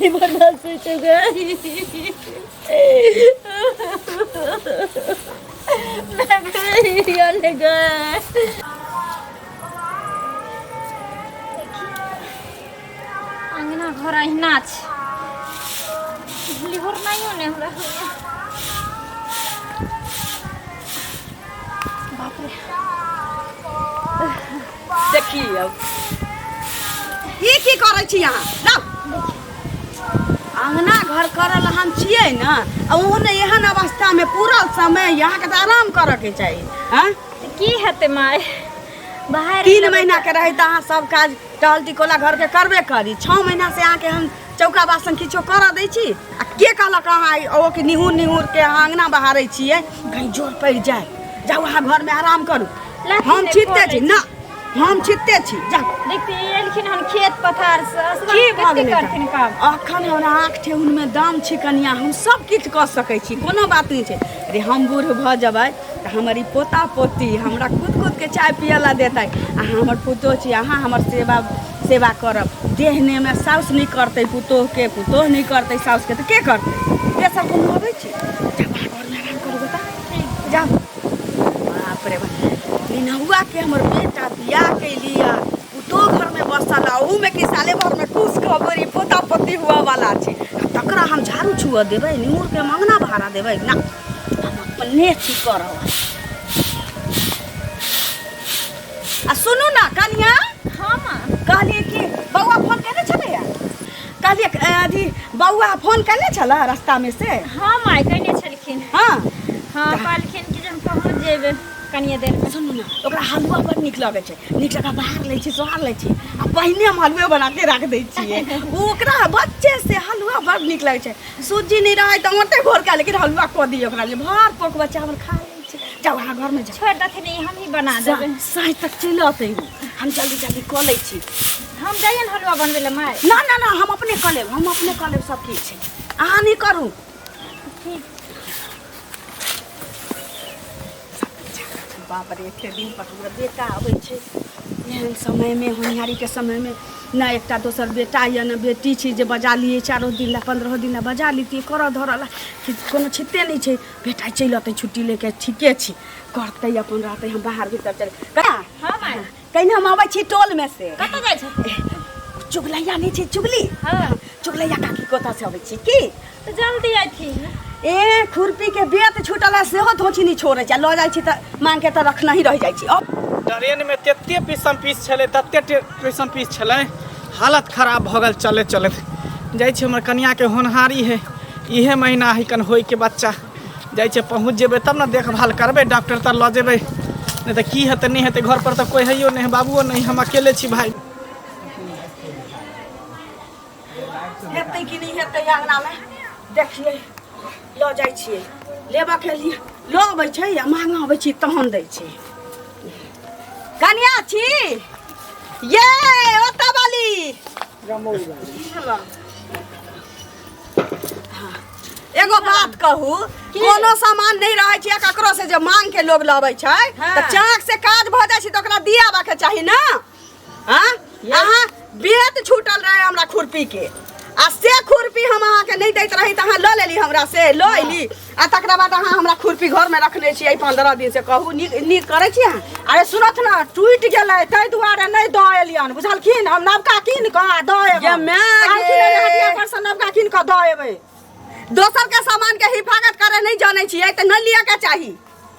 नहीं बर्दाश्त होइ छै गै। गै। अङ्गना घर अहिना छै, लिहोरनाइयो नहि हमरा होइए। बाप रे, देखियौ, ई की करै छी अहाँ? लाउ, अङ्गना घर करल हम छियै ने, आ ओहो ने एहन अवस्थामे पूरल समय। अहाँके तऽ आराम करऽके चाही। हँ, तऽ की हेतै माय, बाहर 3 महीना के रहै तऽ अहाँ सब काज टहल टिकोला घरके करबे करी। 6 महीना से अहाँके हम चौका बासन किछो करऽ दै छी? आ के कहलक अहाँ ओ कि निहुर निहुर के अहाँ अङ्गना बहारै छियै, कहीं जोर पड़ि जाय? जाउ, अहाँ घरमे आराम करू। लाठी हम नहि छिटते कऽ छी लै। ना, हम छिटते छी, जाउ। देखते एलखिन हन खेत पथार से, असगर की भऽ कते गेलै? करथिन काम? अखन हमरा आँख ठेहुनमे दम छी कनिया, हम सब किछु कऽ सकै छी, कोनो बात नहि छै। अरे, हम बूढ़ भऽ जेबै तऽ हमर ई पोता पोती हमरा कूद कूद के चाय पियै लए देतै। अहाँ हमर पुतोह छी, अहाँ हमर सेवा सेवा करब। देहनेमे साउस नहि करतै पुतोहके, पुतोह नहि करतै साउसके, तऽ के करतै? तेसर कोनो अबै छै? जाउ, अहाँ घरमे आराम करू बेटा, जाउ। बाप रे बाप, निनहुआ के हमर बेटा बियाह कैली आ पुतोह घरमे बसल, आ ओहूमे कि साले भरमे खुश खबरी पोता पोती हुआ वाला छै, आ तकरा हम झाड़ू छुअ देबै, निहुरके हम अङ्गना भाड़ा देबै? ना, हम अपने छी करब। आ सुनू ने कनिया। हाँ माँ। कहलियै कि बौआ फोन केने छलैया? कहलियै अथी, बौआ फोन केने छलै रास्तामे से? हाँ माय, कहने छलखिन। हाँ, कहलखिन कि जे हम पहुँच जेबै कनिए देरमे। सुनू ने, ओकरा हलुआ बड़ नीक लगै छै। नीक जकाँ बाहर लै छी, सोहार लै छी, आ पहिने हम हलुए बना के राख दै छियै। ओ ओकरा बच्चे से हलुआ बड़ नीक लगै छै। सूजी नहि रहै तऽ आटे घोर के, लेकिन हलुआ कऽ दियौ ओकरा लिए। भर पोक बच्चा हमर खा लै छै। जाउ, अहाँ घरमे जाउ। छोड़ि देथिन ई, हमही बना देबै। साँझ तक चलि अतै ओ, हम जल्दी जल्दी कऽ लै छी। हम जाइए ने हलुआ बनबै लए माय? ना ना ना, हम अपने कऽ लेब, हम अपने कऽ लेब सब किछु, अहाँ नहि करू। ठीक। बाप रे, एते दिन पर हमर बेटा अबै छै एहन समयमे, होनिहारीके समयमे। ने एकटा दोसर बेटा यऽ, ने बेटी छै जे बजा लियै 4 दिन लए, 15 दिन लए बजा लितियै करऽ धरऽ लए। कोनो छिते नहि छै। बेटा चलि अतै छुट्टी लेके, ठीके छी करतै, अपन रहतै, हम बाहर भीतर चल। हाँ माय। कहिने हम अबै छी टोलमे से। कतऽ जाइ छै? चुगलैया नहि छै, चुगली? हाँ। चुगलैया काकी कतऽ से अबै छी की? तऽ जल्दी अयथिन। ए, खुरपी के बेत छूटल है, सेहो धोची नहि छोड़ै छै। लऽ जाइ छी तऽ मांग के तऽ रखना ही रहि जाइ छी अब। ट्रेनमे तते पीसम पीस छलै, तते पीसम पीस छलै, हालत खराब भऽ गेल चलैत चलैत। जाइ छी, हमर कनियाके होनहारी है, इहे महीना है कन होइके बच्चा। जाइ छै, पहुँच जेबै तब ने देखभाल करबै, डॉक्टर तर लऽ जेबै, नहि तऽ की हेतै नहि हेतै। घर पर तऽ कोइ हैयो नहि है, बाबुओ नहि, हम अकेले छी भाय। हेतै कि नहि हेतै अङ्गनामे? देखियै, लऽ जाइ छियै लेबऽके लिए। लऽ अबै छै आ मांगऽ अबै छी तहन दै छै। कनिया छी ये ओतऽ वाली। एगो बात कहू, कोनो सामान नहि रहै छै ककरो से जे मांग के लोग लबै छै तऽ चाक से काज भऽ जाइ छै, तऽ ओकरा दियाबऽ के चाही ने। हाँ, अहाँ बेत छूटल रहे हमरा खुरपी के, आ से खुरपी हम अहाँके नहि दैत रही तऽ अहाँ लऽ लेली हमरा से, लऽ अयली, आ तकरा बाद अहाँ हमरा खुरपी घरमे रखने छियै 15 दिन से। कहू, नीक नीक करै छी अहाँ? अरे सुनत ने, टूटि गेलै ताहि दुआरे नहि दऽ एलियन, बुझलखिन? हम नवका कीन कऽ आ दऽ गे एबनि। माय गे। कहलखिन हन, हटिया पर से नवका कीन कऽ दऽ एबै। दोसर के सामान के हिफाजत करे नहीं जानै छियै तऽ नहि लिअ के चाही,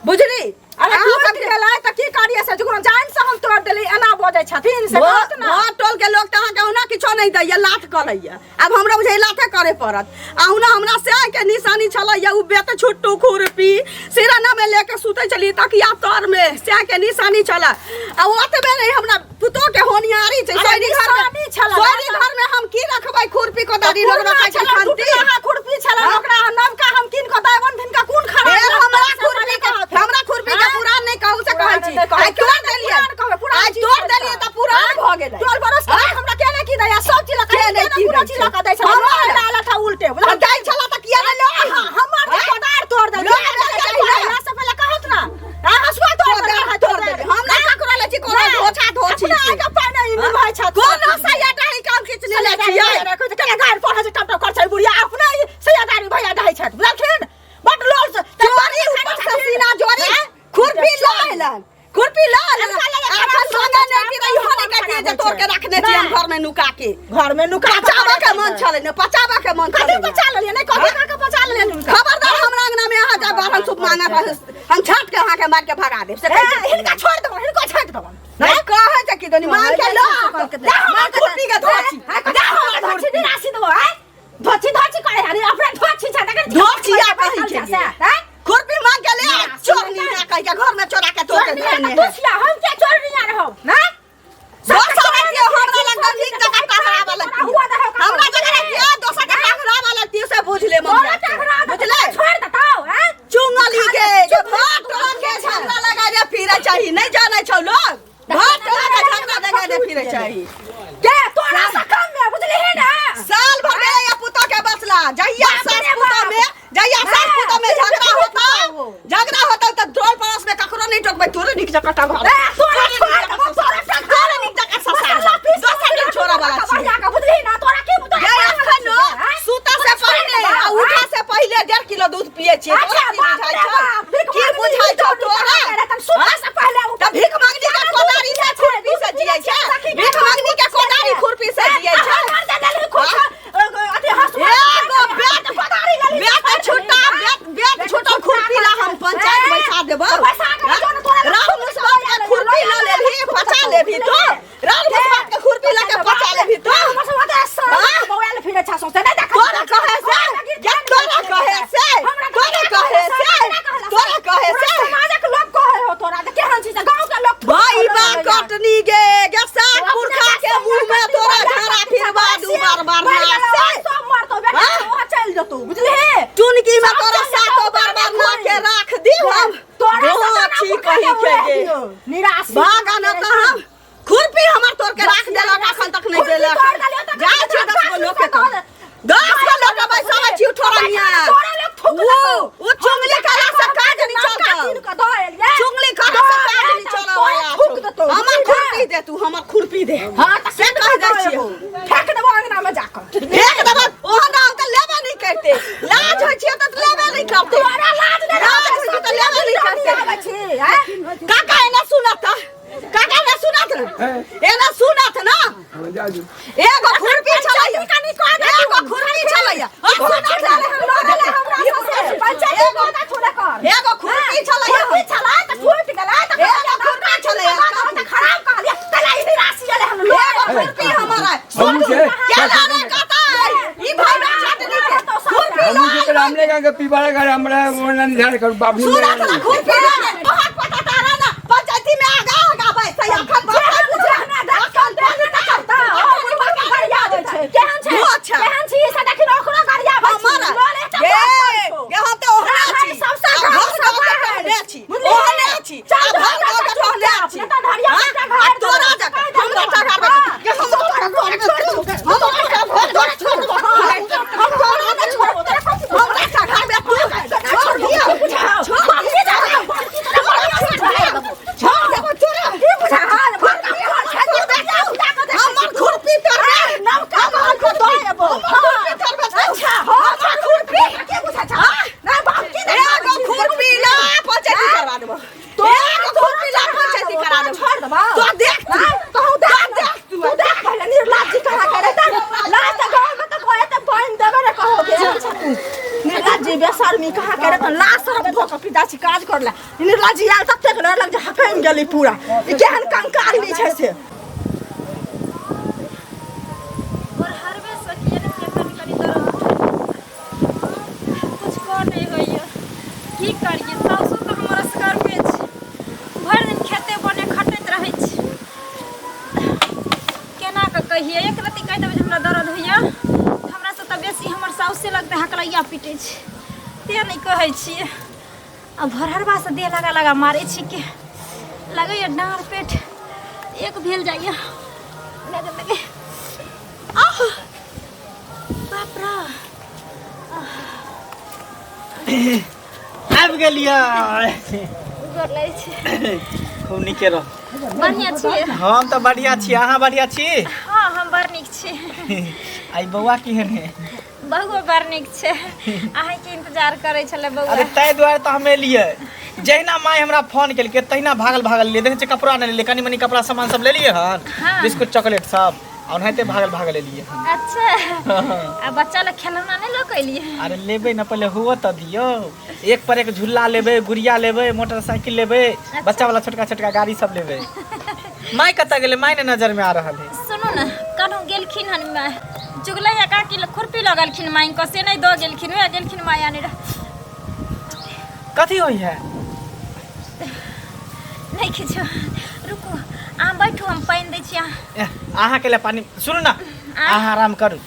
बुझली? अरे, अहाँ टूटि सबके गेलै तऽ की करियै से? जकरो जान से हम तोड़ि देली, एना बजै छथिन से गलत ने। घर टोल के लोग तऽ अहाँके ओना किछो नहि दैया, लाथ करैया। आब हमरा बुझै लाथे करे पड़त। आ ओना हमरा से के निशानी छलैया उ बेत छुट्टू खुरपी, सिराना में लेके सुतै छलियै तकिया तर में, से के निशानी छलै। आ ओतबे नहि, हमरा पुतोह के होनियारी छै। अरे, सोहरी घर में निशानी छलै। सोहरी घर में हम की रखबै? खुरपी कोदारी लोग पुरना रखै छै छलै, खंती। टुटलाहा खुरपी छलै। हाँ? ओकरा नवका हम कीन कऽ दऽ एबनि, हिनका कोन खराब फेर लगतनि हमरा से खुरपी पहिले के कहत। हमरा खुरपी के हाँ? पुरान नहि कहू से पुरान कहै छी। नहि कहै। आइ तोड़ देलियै। पुरान कहबै, पुरान आइ चीज तोड़ छै देलियै तऽ। तऽ पुरान भऽ गेलै। टोल पड़ोस के हाँ? हमरा के नहि की दैया सब चीज लऽ के नहि की पूरा दै चीज छै? लऽ कऽ दै छै। हमर हमरा आयल था उल्टे। तऽ दै छला तऽ किया नहि लऽ हाँ, हमर जे हाँ? कोदार तोड़ देलकै। लऽ आबै के चाही ने। हमरा से पहिले कहत ना। आ हसुआ तोड़ कोदार देलकै, तोड़ देलकै। हम नहि ककरो लै छी कोनो धोछा धोछी। अपना आगे पानि नहि निभाइ छथि। कोनो सैया डाही काम खींचने लै छियै। गारि पढ़ै छै टप टप करै छै बुढ़िया अपने सैयादारी भैया रहै छथि बुझलखिन बड लोल से चोरी ऊपर से सीना जोरी खुरपी ल एलन खुरपी ल एलन आखन संगे नहीं कि इहो नहीं कहतियै जे तोड़ के रखने छी हम घर में नुका के घर में नुका पचाबऽ के मन छलै ने पचाबऽ के मन कथी छलै ने। पचा लेलियै नहि कथी कऽ के पचा लेलियै हुनका खबरदार हमरा अंगना में अहाँ जा बारहन सूप मांगे हम छाट के अहाँ के मार के भगा देब से ए, हिनका छोड़ देबो हिनको छाटि देबो नहीं कहे छै कि दोनी मांग के लो जा हमर खुरपी के धोची जा हमर धोची निराशी देबो हैं धोची धोची करे हरी अपने धोची छै तखन धोचिया कहै छै हैं खुरपी मांग के ले आ, चोरनी ना कह के घर में चोरा के तोड़ के चोरनी धरने है धोचिया हम क्या चोरनी आ रहब ना दोसर रखियो हमरा लग नीक जगह टहरावा लगती हमरा जगह रखियो दोसर के टहरावा लगती से बुझ ले मम्मी बुझले छोड़ देताओ हैं चुंगली के जे भात टोला के झगड़ा लगा दे फिरे चाही नहीं जाने छौ लोग भात टोला के झगड़ा लगा दे फिरे चाही के तोरा से कम में बुझली है ना साल भर में या पुतो के बसला जहिया बाप सास रे पुतो बाप। में जहिया सास हाँ, पुतो में झगड़ा होता वो। झगड़ा होता त ड्रोल पड़ोस में ककरो नहीं टोकबै तोरे नीक जगह टंगा ए, तोरा छोड़ देबो, तोरा तोरे नीक जगह ससार दोसर दिन छोड़ा वाला छी बढ़िया के बुझली ना तोरा की गे अखन सुता से पहिले आ उठा से पहिले 1.5 किलो दूध पिए छियै अच्छा तोरा की बाप बुझाइ रे छौ बाप भीख की मांगनी बुझाइ छौ तोरा तोरा तब सुता से पहिले उठ त भीख मांगनी के कोदारी से खुरपी से जियै छै भीख मांगनी के कोदारी खुरपी से जियै छै एगो बेट बेट छुट्टा बेट बेट छुट्टा खुरपी ला हम पंचायत बैठा देबौ राम मुसबात के खुरपी ला लेबही पचा लेबही तो राम मुसबात के खुरपी ला के पचा लेबही तो तोरा कहे से या तोरा कहे से तोरा कहे से तोरा कहे से भाई बा कटनी गे गे सात पुरखा के मुंह में तोरा झाड़ा फिरवा दू बार बार ना से चुनकी में तोरा सातो बार बार ना के राख दी हम धोची कही के गे निराश भागा न त हम खुरपी हमर तोड़ के राख देलक अखन तक नहीं देलक जाइ छी 10 गो लोग के कह 10 गो लोग के बैसाबै छी ठोरनिया ओ चुंगली करा से काज नहीं चलतौ चुंगली करा से काज नहीं चलऽ हमर खुरपी दे तू हमर खुरपी दे हाँ त से कह दै छियै फेंक देबो अंगना में जाकर फेंक देबो ओहन नाम तऽ लेबे नहीं करते लाज होइ छियै तऽ लेबे नहीं करते तोरा लाज नहि लाज होइ छै तऽ लेबे नहीं करते आबै छी हैं काका एना सुनत काका एना सुनत ने एना सुनत ना एगो खुरपी छलैया एगो खुरपी छलैया आ सुनत एगो खुरपी छलैया एगो खुरपी छलैया एगो खुरपी हमारा हमू के क्या लाने काता ई भाई चटनी के खुरपी हमू के रामले का के पीबाड़ा घर हमरा वो ना निधार कर बाबू सुनत ना खुरपी लाने तोहर पता तारा ना पंचायती में आगा आगा भाई सही अखन हमारा गे गे हम तऽ ओहने छी आ घर गाँव के टहने छी ओहने छी आ घर गाँव के टहने छी आ तोरा जकाँ हमरा टका गे हम तोरा घर हम तोरा घर छोड़ देबो हम तोरा नहि छोड़बो हमरा टका बे तू छोड़ दियो छोड़ दियो छोड़ देबो तोरा हमर खुरपी तोड़बे हमर खुरपी तोड़बे अच्छा हमर खुरपी एगो खुरपी ला पंचायती करवा देबो एगो खुरपी ला पंचायती करा देबो छोड़ देबो तो देख तू तो देख देख तू तू देख पहिले निर्लाज जी कहाँ करे त लाज त गाँव में त कहे त बन देबे रे कहोगे निर्लाज जी बेशर्मी कहाँ करे त लाज शरम धो के पिता छी काज करला निर्लाज जी आयल ततेक डर लग जे हकैम गेली पूरा ई केहन कंकाल नहीं छै से और हरबे सखिए ने के कनी कनी दर्द कुछ कर नहीं होइए की करिए सासु तऽ हमर असगरमे छै भरि दिन खेते बने खटैत रहै छै केना कऽ कहिए एक रत्ती कहि देबै जे हमरा दर्द होइए हमरासँ तऽ बेसी हमर साउसे लगतै हकलैया पीटै छै तेँ नहि कहै छियै आ भरहरबासँ देह लगा लगा मारै छी के लगैए डाँड़ पेट एक भेल जाइए लगे लगे आह बाप रे आबि गेलियै गोर लगै छै खूब नीके रह बढ़िआँ छियै। हम तऽ बढ़िआँ छी, अहाँ बढ़िआँ छी? हाँ, हम बड़ नीक छी। आई बौआ केहन है? बौआ बड़ नीक छै, अहाँके इंतजार करै छलै बौआ। अरे ताहि दुआरे तऽ हम एलियै। जहिना माय हमरा फोन केलकै तहिना भागल भागल एलियै। देखै छियै कपड़ा नहि लेलियै, कनि मनि कपड़ा सामान सब लेलियै हन। हाँ। बिस्कुट चॉकलेट सब, आ ओनाहिते भागल भागल एलियै हन। अच्छा, आ बच्चा लए खेलौना नहि लऽ कऽ एलियै? अरे लेबै ने, पहिले हुअ तऽ दियौ। एक पर एक झूला लेबै, गुड़िया लेबै, मोटरसाइकिल लेबै। अच्छा। बच्चा वाला छोटका छोटका गाड़ी सब लेबै। माय कतऽ गेलै? माय ने नजर में आ रहल है। सुनू ने, कनहु गेलखिन हन माय, चुगलैया काकी लग खुरपी लगलखिन माय कऽ, से नहि दऽ गेलखिन, वएह गेलखिन माय आने रह। कथी होइ है? नहि किछु, रुकू अहाँ बैठू, हम पानि दै छी अहाँ। एह, अहाँके लिए पानि। सुनू ने, अहाँ आराम करू।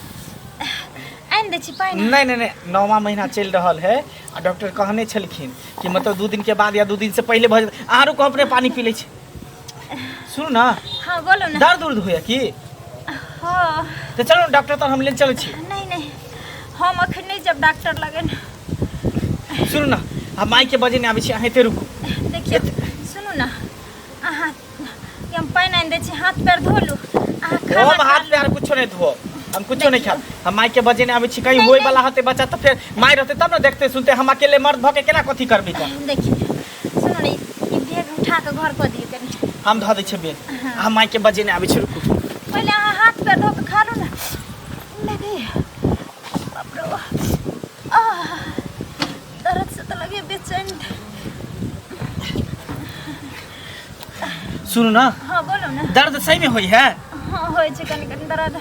आनि दै छी पानि। नहि नहि नहि, नौवा महीना चलि रहल है आ डॉक्टर कहने छलखिन कि मतलब 2 दिन के बाद या 2 दिन से पहिले भऽ जेतै। अहाँ रुकू, अपने पानि पी लै छी। सुनू ने। हाँ बोलो ने। दर्द उर्द होइए की? हाँ। तऽ चलू ने डॉक्टर तर हम ले चलै छी। नहीं नहीं, हम अखन नहीं जब डॉक्टर लगन। सुनू ने, हम माइक के बजे नहि आबै छी, अहाँ एते रुकू। देखियौ सुनू ने, अहाँ के हम पानि आनि दै छी, हाथ पैर धो लू अहाँ। खाना हम खा हाथ लू। पैर कुछो नहि धोब, हम कुछो नहि खायब। हम माइक के बजे नहि आबै छी, कहीं नहीं, होय नहीं। वाला होतै बच्चा तऽ फेर माय रहतै तब ने देखतै सुनतै। हम अकेले मर्द भऽ के केना कथी करबै तऽ? देखियौ सुनू ने, ई बैग उठा कऽ घर कऽ दियौ कनि। हम धऽ दै छियै बेग, हम माइक के बजे नहि आबै छी, रुकू। पहिले अहाँ हाथ पैर धो कऽ खा लू ने। लगे बाप रे, आह, दर्द से तऽ लगे बेचैन। सुनू ने। हाँ बोलो ने। दर्द सही में होइ है? हाँ होइ छै कनि कनि दर्द।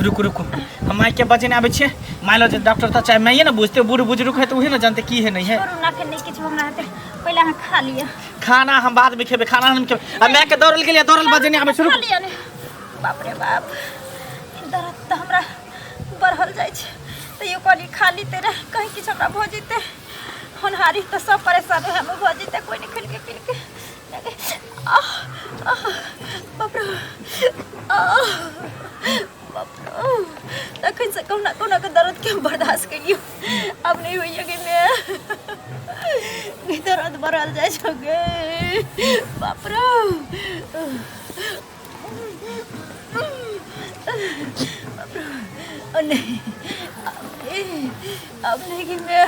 रुकू रुकू, हम माइक के बजे नहि आबै छियै। मान लो जे डॉक्टर तऽ चाहे माइए ने बुझतै, बूढ़ बुजुर्ग है तऽ उहे ने जानतै की है नहीं है। छोड़ू ना, फेर नहि किछु हमरा हेतै, पहिले अहाँ खा लिअ। खाना हम बाद में खेबै, खाना हम खेबै। आ माय के दौड़ल गेलियै, दौड़ल बजे नहि आबै छी, खा रुकू। लिअ ने। बाप रे बाप, ई दर्द तऽ हमरा बढ़ल जाइ छै, तैयो कहली खा लीते रह, कहीं किछु हमरा भऽ जेतै। होनहारी तऽ सब परेशान ओएहमे भऽ जेतै, कोइ नहि खेलकै पीलकै। आह आह बाप रे, आह बाप रे, तखन से कहुना कहुना के दर्द के बर्दाश्त करियो, अब नहीं होइए कि मैं दर्द बढ़ल जाइ छौ गे। बाप रे बाप रे, ओ नहीं, अब नहीं कि मैं।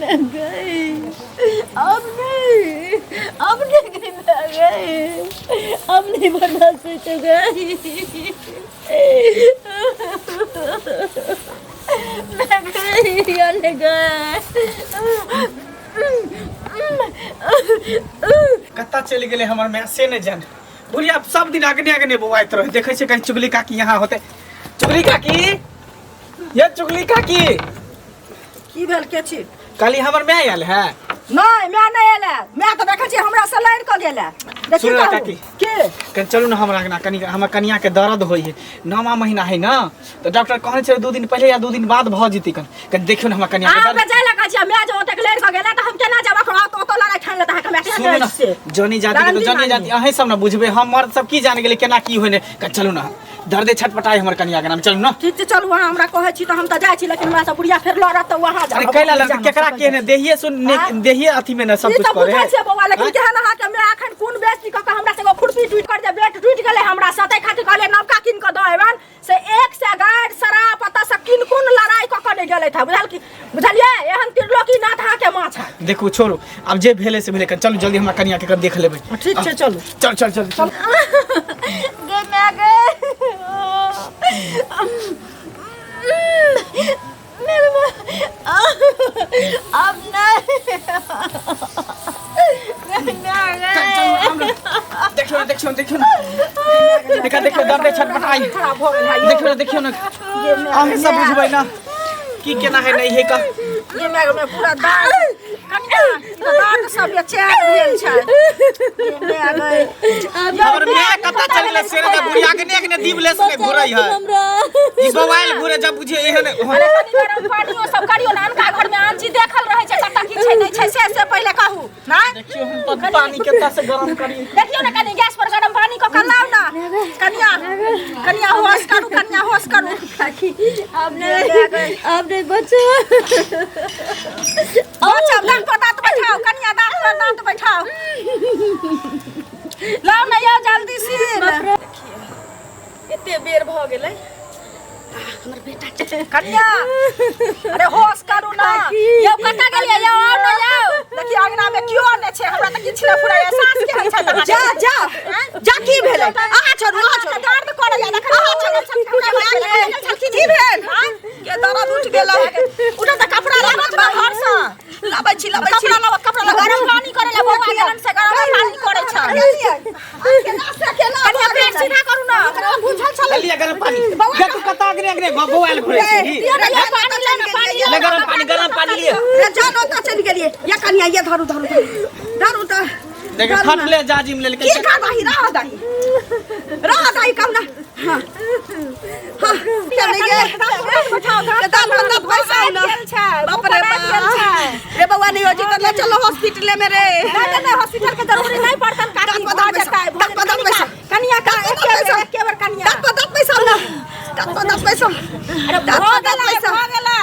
मैं गई, अब नहीं, अब नहीं गई, मैं गई, अब नहीं बर्दाश्त हो गई। मैं गई या नहीं गई। कतऽ चलि गेलै हमर माय से नहि जान। बुढ़िया सब दिन अगने अगने बौआइत रहै। देखै छियै कहीं चुगली काकी यहाँ होतै। चुगली काकी, ये चुगली काकी। की भेल, के छी? कहली हमर माय आयल है? नहि, माय नहि एलै। माय तऽ देखै छियै हमरा से लड़ि कऽ गेलै। देखियौ सुनू ने कहू, काकी। के? कनि चलू ने हमरा अंगना, कनि हमर कनिया के दर्द होइ है, नौवा महीना है ना, तऽ डॉक्टर कहने छलै 2 दिन पहिले या 2 दिन बाद भऽ जेतै। कनि कनि देखियौ ने हमर कनिया के अहाँ दर्द। हमरा जाय लए कहै छियै, माय जे ओतेक लड़ि कऽ गेलै तऽ हम केना जायब? अखन ओतऽ लड़ाइ ठानि लेत अहाँके माय, केहन सुनू रहै ने छै से? जनी जाति के तऽ गाँधी जनी मानी। जाति अहीं सब ने बुझबै, हम मर्द सब की जान गेलै केना की होइ ने। कनि चलू ने, दर्दे छटपटाइ हमर कनिया के नाम, चलू ने। ठीक छै चलू, अहाँ हमरा कहै छी तऽ हम तऽ जाइ छी, लेकिन हमरा से बुढ़िया फेर लड़त तऽ अहाँ अरे जाउ। कैला लड़त? केकरा के ने देहिए सुन ने, आँय? देहिए अथी में ने सब ई कुछ तऽ करे। बुझै छियै बौआ, लेकिन आँय? केहन अहाँके माय एखन कोन बेइज्जती कऽ कऽ हमरा से एगो खुरपी टूटि कऽ जे बेट टूटि गेलै हमरा से, ताहि खातिर कहलियै नवका कीन कऽ दऽ एबनि, से एक सए गारि शराब पता से किन कोन लड़ाइ कऽ कऽ नहि गेलथि हँ, बुझल की बुझलियै? एहन त्रिलोकी नाथ अहाँके माँ छै। देखू छोड़ू, आब जे भेलै से भेलै, कनि चलू जल्दी, हमरा कनिया के कनि देख लेबै। ठीक छै चलू। चल चल चल चल। गे मैं गे, मेरे अब नहीं, मैं गए। देखियौ ने, देखियौ ने, देखियौ ने, देखा देखियौ दर्द छटपटाइ। खराब भऽ गेल है। देखियौ ने, देखियौ ने, अहीं सब बुझबै ने की केना है नहीं है का। ये माय में पूरा दाग कनिया, ई तऽ दाग सब बेचैन भेल छै। ये माय गए। हमर माय कतऽ चल गेलै से ने, बुढ़िया अगने अगने दीप लेस के घुरै है, ई मोबाइल घुरे जब बुझिए एहन। अरे कनि गरम पानियो सब करियो ने, अनका घर में आन चीज देखल रहै छै, कतऽ की छै नहि छै से से पहिले कहू नहि। देखियौ हम तऽ पानी केतना से गरम करी। देखियौ ने, कनि गैस पर गरम पानी कऽ कऽ लाउ ने। कनिया, कनिया होश करू, कनिया होश करू। काकी आब नहीं, आब नहीं बचो। बचाओ, दांत पर दांत बैठाओ कनिया, दांत पर दांत बैठाओ। लाओ ना यौ जल्दी से। एते बेर भऽ गेलै, हमर बेटा छै। कनिया, अरे होश करू ना। यौ कतऽ गेलियै यौ? आउ ना यौ। देखियौ, अंगना में केओ नहि छै। हमरा तऽ किछु नहि फुराइया। सास केहन छै अहाँके? जा जा जा, की भेलै? अहाँ छोड़ू, अहाँ छोड़ू। दर्द करैया। अहाँ छोड़ू। की भेल के दर्द उठि गेल? उठो तऽ, कपड़ा लाबत ना घरसँ। लाबै छी, लाबै छी। कपड़ा लाबत, कपड़ा लाबत। गरम पानी करे ला बौआ गेलन से गरम पानी करे छै। केना से केना? कनिया, पेट सीधा करू ना। बुझल छलै। लिया गरम पानी। देखू कतऽ अगने अगने बौआयल घुरै छी। दियौ ना यौ, पानी ले ना, पानी ले। ले गरम पानी, गरम पानी लिअ। रे जान, ओतऽ चलि गेलियै। या कनिया, ये धरू, धरू, धरू, धरू तऽ। देख, धरू ना। फटले जाजिम लेलकै। की करबही? रह दही, रह दही, कहू ना। हाँ हाँ, चल ये दाम धंधा पैसा है ना। बाप रे बाप रे, बउआ नहीं हो जी तो ले चलो हॉस्पिटल में रे। नहीं नहीं नहीं, हॉस्पिटल के जरूरी नहीं पड़तन काकी। दांत पर दांत भऽ पैसा, जेतै, भऽ दांत पर दांत जेतै। पैसा। कनिया का दांत पर एके पैसा। बेर, एके बेर कनिया। दांत पर दांत पैसा ना, दांत पर दांत पैसा। अरे दांत भऽ पर दांत गेलै, पैसा। भऽ गेलै।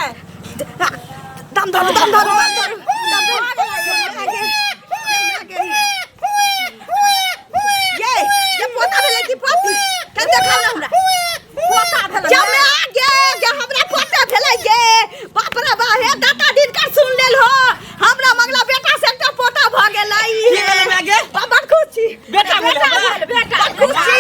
दम धरू, दम धरू, दम धरू, दम धरू। ये ये पोता भेलै कि पोती? के देखाउ ना हमरा। पोता भेलै। जमे गे गे, हमरा पोता भेलै गे। बाप रे बा, हे दाता दिनकर सुन लेल हो, हमरा मंगला बेटा से एकटा पोता भऽ गेलै। की भेलै माय गे? बड़ खुश छी। बेटा भेलै हमरा? बेटा। बड़ खुश छी,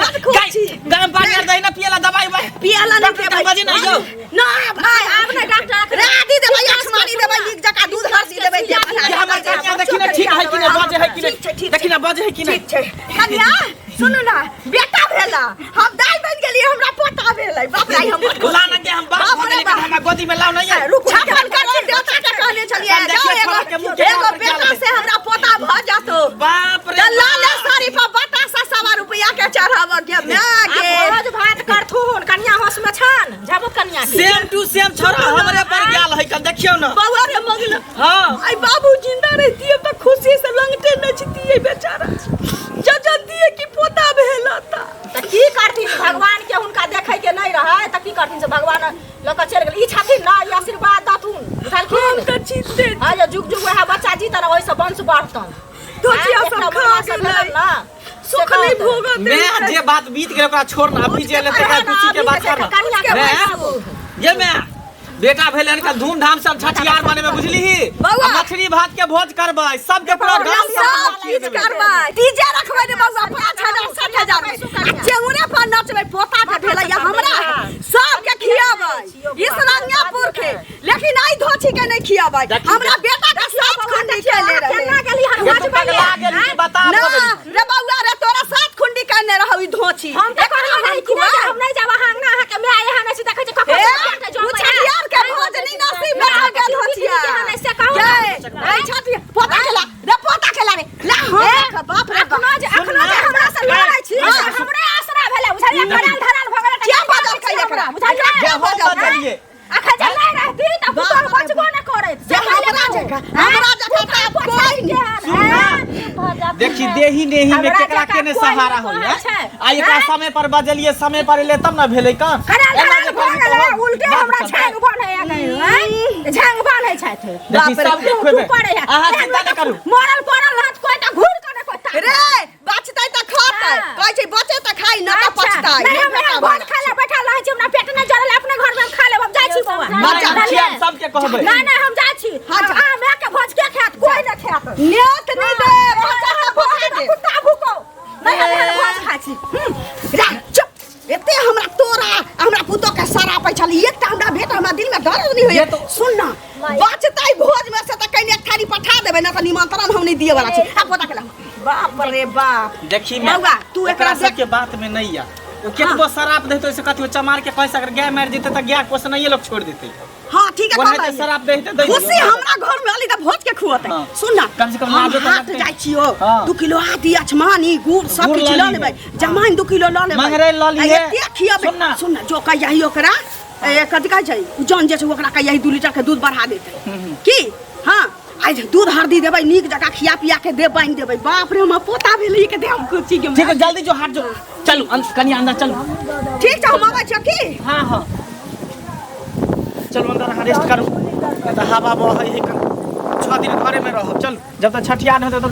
बड़ खुश छी। गरम पानी आर दही ना पियला, दवाई उवाई? पियला नहीं। डॉक्टर पियबै। बजे ना यौ। ना भाई, आब नहि डॉक्टर। राधी देबै, आसमानी देबै, नीक जकाँ दूध हरदी देबै। ये हमर कनिया देखी ना, ठीक है कि नहीं, बाजे है कि ठीक छै, नहीं? ठीक। देखी ना, बाजे है कि नहीं? ठीक छै। कनिया, सुनू ना, बेटा भेला, हम दाइ बनि गेलियै, हमरा पोता भेलै। बाप रे, हम बड़ खुश। ला ना गे, हम बाप बाप भऽ रे गेलियै। बाप। हमरा गोदी में लाओ ना ये। रुकू, 56 करोड़ देवता के कहने छलियै, देखियौ, जाओ छोड़ा एगो के मुँह के एगो पर क्या बेटा लगै? से हमरा पोता भऽ जतो बाप रे तऽ लाले बाप। साड़ी पर बतासा सवा रुपया के चढ़ाब के माय आब गे। भोज भात करथुन। कनिया होश में छन, जाबो कनिया के। सेम टू सेम छोरा हमरे पर गेल है कल, देखियौ ना। बउआ रे मंगला। हाँ। आई बाबू जिंदा रहतिए तऽ खुशी से लंगटे नचतिए। बेचारा जजतिए कि पोता भेल ता। तऽ की करथिन? भगवान के हुनका देखै के नहीं रहै तऽ की करथिन? से भगवान लऽ कऽ चलि गेल। ई छथिन ना, ई आशीर्वाद दथुन, बुझलखिन? हम तऽ चिन्ते। हाँ, जे जुग जुग वएह बच्चा जीतन, ओहिसँ वंश बढ़तन। धोतिया आँय, सब एकटा खा मुर्गा सब गेलै। भेलन ना, सुख से नहीं कहत। भोगत। मैं जे बात बीत गेल ओकरा छोड़ ना, अभी जे एलै तकरा खुशी के बात कर ना। कनिया के मैं बैसाबू। ये मैं बेटा भेलै हन, धूमधाम से हम छठियार मनेबै, बुझली? बौआ। आ मछली भात के भोज करबै सबके, पूरा गांव के सब किछ करबै, डीजे रखबै रे बौआ 5000 60,000 में, आ चेंगुरे पर नचबै। पोता के भेलै या हमरा सबके खियाबै इस रंगापुर के, लेकिन आई धोछी के नहीं खियाबै। हमरा बेटा के सात खुंडी केले रहे। केना गेली हन? ये तू पगला गेली कि बता ना भऽ गेली? रे बौआ रे, तोरा सात खुंडी केने रहौ ई धोछी। हम तऽ एकर कहलियै हम कि नहि, खुआब। हम नहि जाब अहाँ अंगना। अहाँके माय एहन अछि, देखै छी कखन ए, कखन उ छठियार के भोज नहीं नसीब में रह गेल होतिया। से कहू ना। गे, ए छठिया पोता खेला रे, पोता खेला रे, ला हम बाप रे बाप। अखनो जे, अखनो जे हमरा से लड़ै छी, हमरे आसरा भेलै, बुझलियै? करल धरल भऽ गेलै तऽ के की बजल करै छी एकरा? हमरा, बुझलियै? के हम बजल? बजलियै। अखन जे नहि रहती तऽ पुतोहु बचबो नहि करैत। जे हमरा जकाँ, हमरा जकाँ तऽ कोइ नहि। देखी, देही नेही में हमरा केकरा जकाँ के ने कोइ सहारा नहि होइया। छै। आ एकरा समय पर बजलियै, समय पर एलै तब ने भेलै काम। करल एना धरल जे भऽ करबी गेलै, तऽ उल्टे बात हमरा चलतै। छांग बान्है, झांग बान्है छथि। देखी, बाप रे। सबके खुएबै। करै है। अहाँ चिंता नहि करू। मरल पड़ल रहत कोइ तऽ घुरि कऽ नहि कोइ ताकत। रे बचतै तऽ खतै। हाँ। कहै छै बचे तऽ खाइ न तऽ अच्छा, पछतै। नहि, हम एहन भोज खा ले बैठल रहै छी, हमरा पेट नहि जरल, अपने घर में हम खा लेब। हम जाइ छी बौआ। नहि, हम बुझलियै? खियाब, सबके कहबै। नहि नहि, हम जाइ छी। हाँ, जा। अहाँ माय के भोज के खायत? कोइ नहि खायत। नेत नहि दे, बच्चा के भोज दे। कुत्ता भूको नहि, हम एहन भोज खाइ छी। रा चुप। एते हमरा तोरा हमरा पुतोह के सरापै छली, एकटा हमरा भेट, हमरा दिल में दर्द नहीं होइए। ये तो- सुन ना, बचतै भोज में से तऽ कनि एक थारी पठा देबै ना तऽ निमंत्रण हम नहीं दिए वाला छी। आ पोता के लाउ। बाप रे बाप। देखी मैं बौआ, तू एकरा ओकरा देख। सबके बात में नहीं आ। ओ केतबो शराब देतै से कथी? ओ चमार के पैसा अगर गाय मारि जेतै तऽ गाय पोसनाइए लोग छोड़ देतै। हाँ, ठीक है। ओनाहिते कहबै। शराब दैते दै। खुशी हमरा घर में अली तऽ भोज के खुअतै। हाँ। सुन ना, कम से कम हम लाजो तऽ हाट लगतै। जाइ छियो। हाँ। 2 किलो आदि, अछमानी, गुड़ सब गुड़ किछु लऽ लऽ लिहे। लेबै, जमाइन 2 किलो लऽ लेबै। मंगरैल लऽ लिहे। आ एते खियेबै। सुन ना। सुन ना, जो कहियाही ओकरा ए, कथी कहै छै, उ जन जे छै, ओकरा कहियाही 2 लीटर के दूध बढ़ा देतै की। हाँ, आइ दूध हरदी देबै, नीक जकाँ खिया पिया के दे बान्हि देबै। बाप रे, हमर पोता भेलै के दे, हम खुशी के। ठीक है, जल्दी जो हाट जो, चलू कनि अंदर चलू। ठीक। ठीक छै, हम अबै छियौ की। हाँ हाँ, चलू अंदर, अहाँ रेस्ट करू, नहीं तऽ हवा बहै है। 6 दिन घरे में रहब। चलू, जब तक छठियार होतै तब।